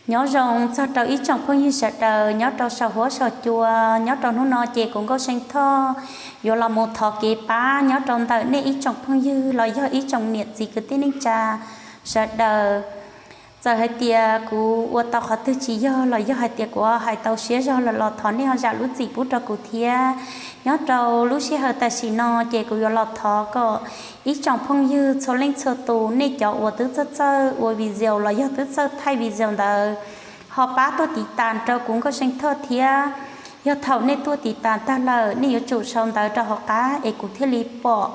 Nyob zoo txog rau ib tsoom phooj ywg sawv daws nyob rau saum huab saum cua. Nyob rau hnub no ces kuv Nkauj See Thoj yuav los mus thov kev pab nyob rau ntawm nej ib tsoom phooj ywg los yog ib tsoom niam txiv kwv tij neej tsa sawv daws. Txawm hais tias kuv ua tau qhov twg tsis yog los yog hais tias kuv hais tau siab zog lawm los thov nej ho zam lub txim pub rau kuv thiab. Nyob rau lub sij hawm tam sim no ces kuv yuav los thov kom ib tsoom phooj ywg txhua leej txhua tus, nej cov uas twb txawj txawj ua video los yog twb txawj thaij video ntawd, ho pab tuaj tiv tas rau kuv Nkauj See Thoj thiab. Yog thaum nej tuaj tiv tas tag lawm, nej yuav tsum sau ntawv rau hauv qab es kuv thiaj li pom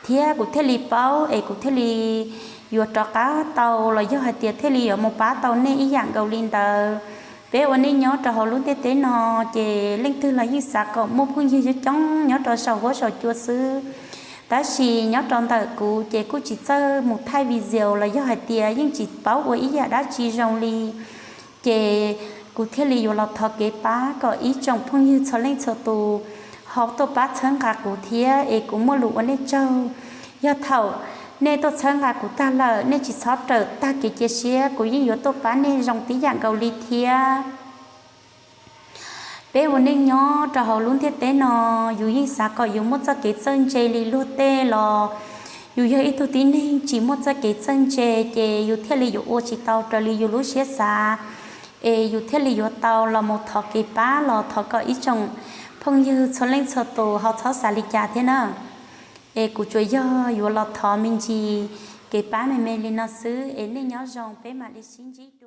thiab kuv thiaj li paub es kuv thiaj li yuav rov qab tau los yog hais tias thiaj li yuav mus pab tau nej ib yam nkaus li ntawd. Peb ua neej nyob rau hauv lub ntiaj teb no ces leej twg los yeej xav kom muaj phooj ywg coob coob nyob rau saum huab saum cua xwb. Tab sis nyob rau ntawm kuv ces kuj tsis txawj mus thaij video los yog hais tias yeej tsis paub ua ib yam dab tsi zoo li. Ces kuv thiaj li yuav los thov kev pab kom ib tsoom phooj ywg txhua leej txhua tus ho tuaj pab txhawb nqa kuv thiab es kuv muaj lus ua nej tsaug. Yog thaum nej tuaj txhawb nqa kuv tag lawm, nej tsis txhob rawm tag kev cia siab, kuv yeej yuav tuaj pab nej zoo tib yam nkaus li thiab. Peb ua neej nyob rau hauv lub ntiaj teb no, yus yeej xav kom yus muaj txoj kev txawj ntse li luag tej los yus yog ib tug tib neeg tsis muaj txoj kev txawj ntse ces yus thiaj li yuav ua tsis tau raws li yus lub siab xav, es yus thiaj li yuav tau los mus thov kev pab los thov kom ib tsoom phooj ywg txhua leej txhua tus ho txhob xav li cas thiab na. Es kuv tsuas yog yuav los thov me ntsis kev pab me me li no xwb es nej nyob zoo peb mam li sib ntsib dua.